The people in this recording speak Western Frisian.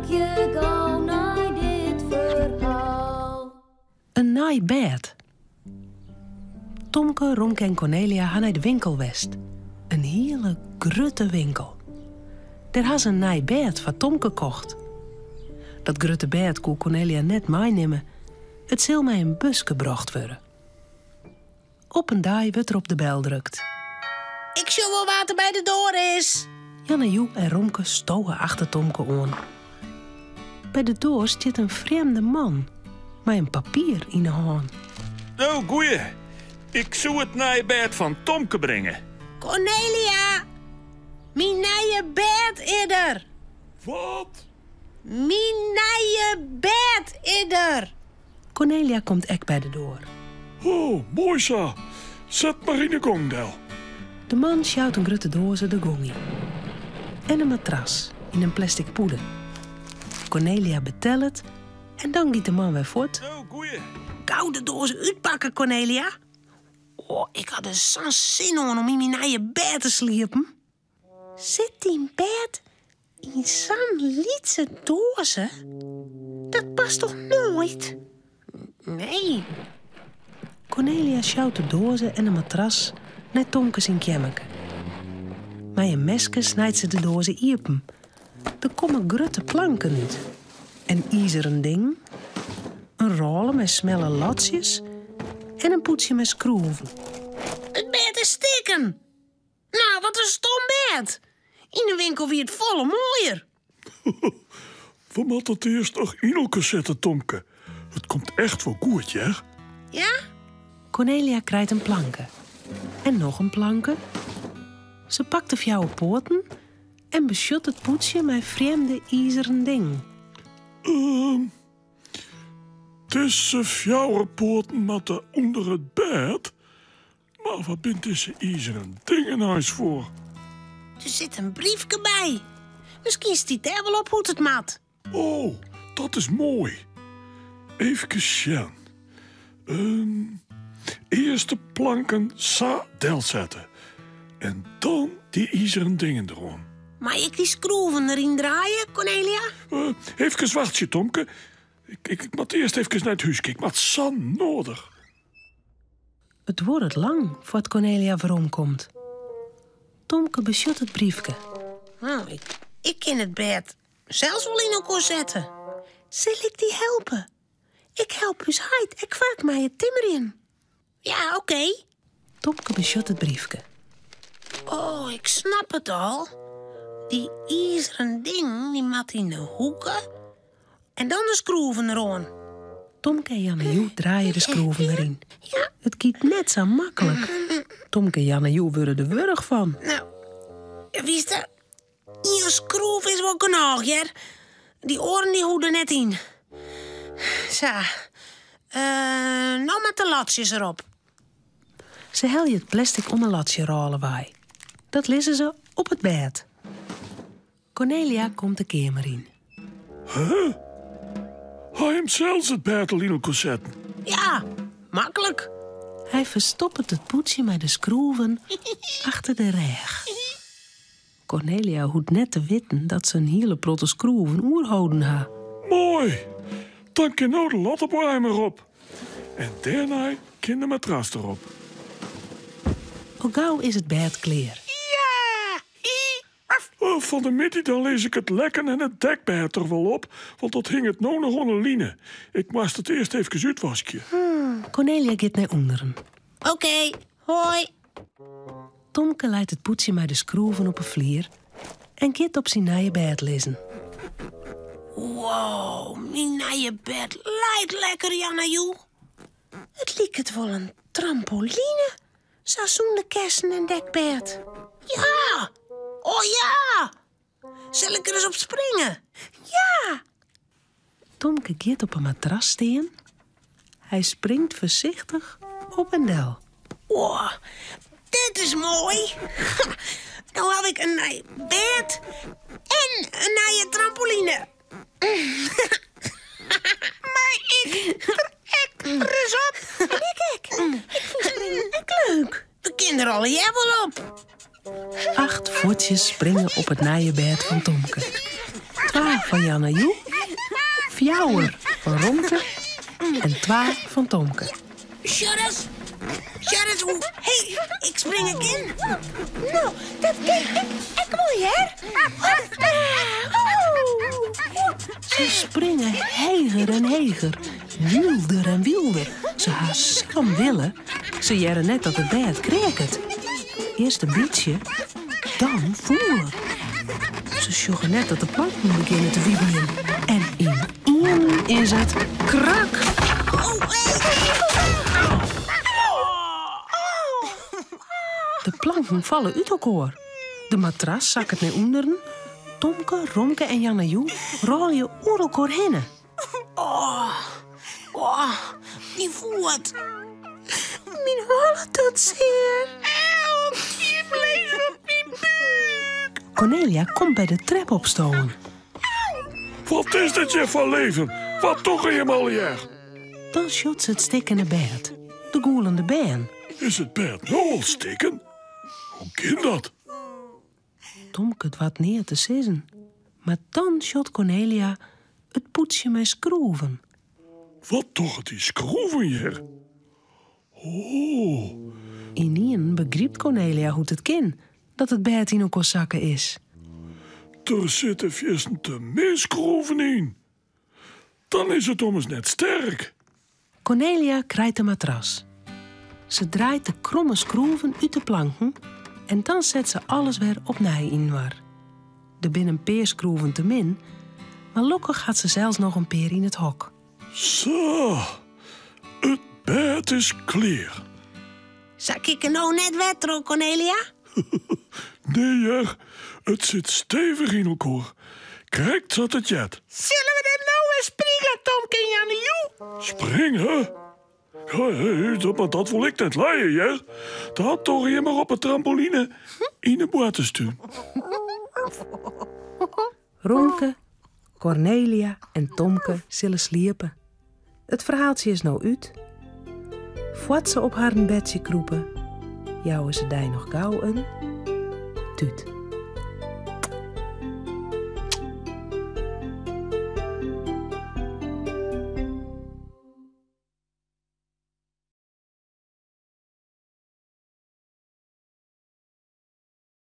Harkje gau nei dit ferhaal. In nij bêd. Tomke, Romke en Kornelia ha nei de winkel west. In hiele grutte winkel. Dêr ha se in nij bêd foar Tomke kocht. Dat grutte bêd koe Kornelia net meinimme. It sil mei in buske brocht wurde. Op in dei wurdt der op de bel drukt. Ik sjoch wol wa't der by de doar is. Janne-Joe en Romke stowe achter Tomke oan. By de doar stiet in frjemde man mei in papier yn 'e hân. No, goeie. Ik soe it nije bêd fan Tomke bringe. Kornelia, myn nije bêd is der. Wat? Myn nije bêd is der. Kornelia komt ek by de doar. O, moai sa. Set mar yn 'e gong del. De man sjout in grutte doaze de gong yn. En in matras yn in plastic pûde. Kornelia betellet en dan giet de man wer fuort. No, goeie. Gau de doaze útpakke, Kornelia. O, ik ha der sa'n sin oan om yn myn nije bêd te sliepen. Sit dyn bêd yn sa'n lytse doaze? Dat past toch noait? Nee. Kornelia sjout de doaze en de matras nei Tomke syn keammerke. Mei in meske snijt se de doaze iepen. Der komme grutte planken út. En izeren dingen, in rôle mei smelle latsjes en in pûdsje mei skroeven. It bêd is stikken! No, wat in stom bêd! Yn de winkel wie it folle moaier. We moatte it earst noch yn elkoar sette, Tomke. It komt echt wol goed, hear. Ja? Kornelia krijt in planke. En noch in planke. Se pakt de fjouwer poaten en besjocht it pûdsje mei frjemde izeren dingen. Ehm, dizze fjouwer poaten moatte ûnder it bêd. Mar wat binne dizze izeren dingen eins foar? Der sit in briefke by. Miskien stiet dêr wol op hoe't it moat. Oh, dat is moai. Efkes sjen. Ehm, earst de planken sa delsette. En dan dy izeren dingen deroan. Mei ik dy skroeven deryn draaie, Kornelia? Uh, efkes wachtsje, Tomke. Ik, ik, ik moat earst efkes nei it húske. Ik moat sa nedich. It duorret lang foar't Kornelia weromkomt. Tomke besjocht it briefke. No, ik, ik kin it bêd sels wol yn elkoar sette. Sil ik dy helpe? Ik help ús heit ek faak mei it timmerjen. Ja, oké. Tomke besjocht it briefke. Oh, ik snap it al. Dy izeren dingen dy moatte yn de hoeke en dan de skroeven deroan. Tomke en Janne-Joe draaie de skroeven deryn. It giet net sa maklik. Tomke en Janne-Joe wurde der wurch fan. No, witst, ien skroef is wol genôch, hear. Dy oaren dy hoege der net yn. Sa. Uh, no moat de latsjes derop. Se helje it plastic om 'e latsjerôle wei. Dat lizze se op it bêd. Kornelia komt de keamer yn. Huh? Ha him sels it bêd al yn elkoar setten? Ja, maklik. Hy ferstoppet it pûdsje mei de skroeven achter de rêch. Kornelia hoecht net te witten dat se in hiele protte skroeven oerholden ha. Moai! Dan kin no de latteboaiem erop. En dêrnei kin de matras derop. Al gau is it bêd klear. Oh, fan de middei dan lis ik it lekken en it dekbêd der wol op, want dat hinget no noch oan 'e line. Ik moast it earst efkes útwaskje. Kornelia giet nei ûnderen. Oké, hoi. Tomke leit it pûdsje mei de skroeven op 'e flier en giet op syn nije bêd lizzen. Wow, myn nije bêd leit lekker, Janne-Joe. It liket wol in trampoline, sa sûnder kessen en dekbêd. Ja! Oh ja! Sil ik der ris op springe? Ja! Tomke giet op 'e matras stean. Hy springt foarsichtich op en del. Oh, dit is moai. No haw ik in nij bêd en in nije trampoline. Mei ik der ek ris op? En ik ek. Ik fyn springen ek leuk. We kinne der allegear wol op. Acht fuotsjes springe op it nije bêd fan Tomke. Twa. fan Janna-Joe, fjouwer fan Romke en twa fan Tomke. Sjoch ris, sjoch ris hoe heech ik springe kin. No, dat kin ik ek wol, hear. Se springe heger en heger, wylder en wylder. Se ha sa'n wille, se hearre net dat it bêd kreaket. Earst in bytsje, dan fûler. Se sjogge net dat de planken begjinne te wiebeljen. En ynienen is it krak! De planken falle út elkoar. De matras sakket nei ûnderen. Tomke, Romke en Janna-Joe rôlje oer elkoar hinne. Oh, oh, myn foet. Myn holle docht sear. Help, ien lizze op myn búk. Kornelia komt by de trep opstowen. Wat is dit hjir foar leven? Wat dogge jim allegear? Dan sjocht se it stikkene bêd, de gûlende bern. Is it bêd no al stikken? Hoe kin dat? Tomke doart neat te sizzen, mar dan sjocht Kornelia it pûdsje mei skroeven. Wat dogge dy skroeven hjir? Oh. Ynienen begrypt Kornelia hoe't it kin dat it bêd yn elkoar sakke is. Der sitte fierstente min skroeven yn. Dan is it ommers net sterk. Kornelia krijt de matras. Se draait de kromme skroeven út de planken en dan set se alles wer opnij yninoar. Der binne in pear skroeven te min, mar lokkich hat se sels noch in pear yn it hok. Sa, it bêd is klear. Sakje ik no net wer troch, Kornelia? Nee hear, it sit stevich yn elkoar. Krekt sa't it heart. Sille we dan no wer springe, Tomke en Janne-Joe? Springe? Hé, mar dat wol ik net lije, hear. Dat dogge jim mar op 'e trampoline yn 'e boarterstún. Romke, Kornelia en Tomke sille sliepe. It ferhaaltsje is no út. Foar't se op harren bedsje krûpe, jouwe se dy noch gau in tút.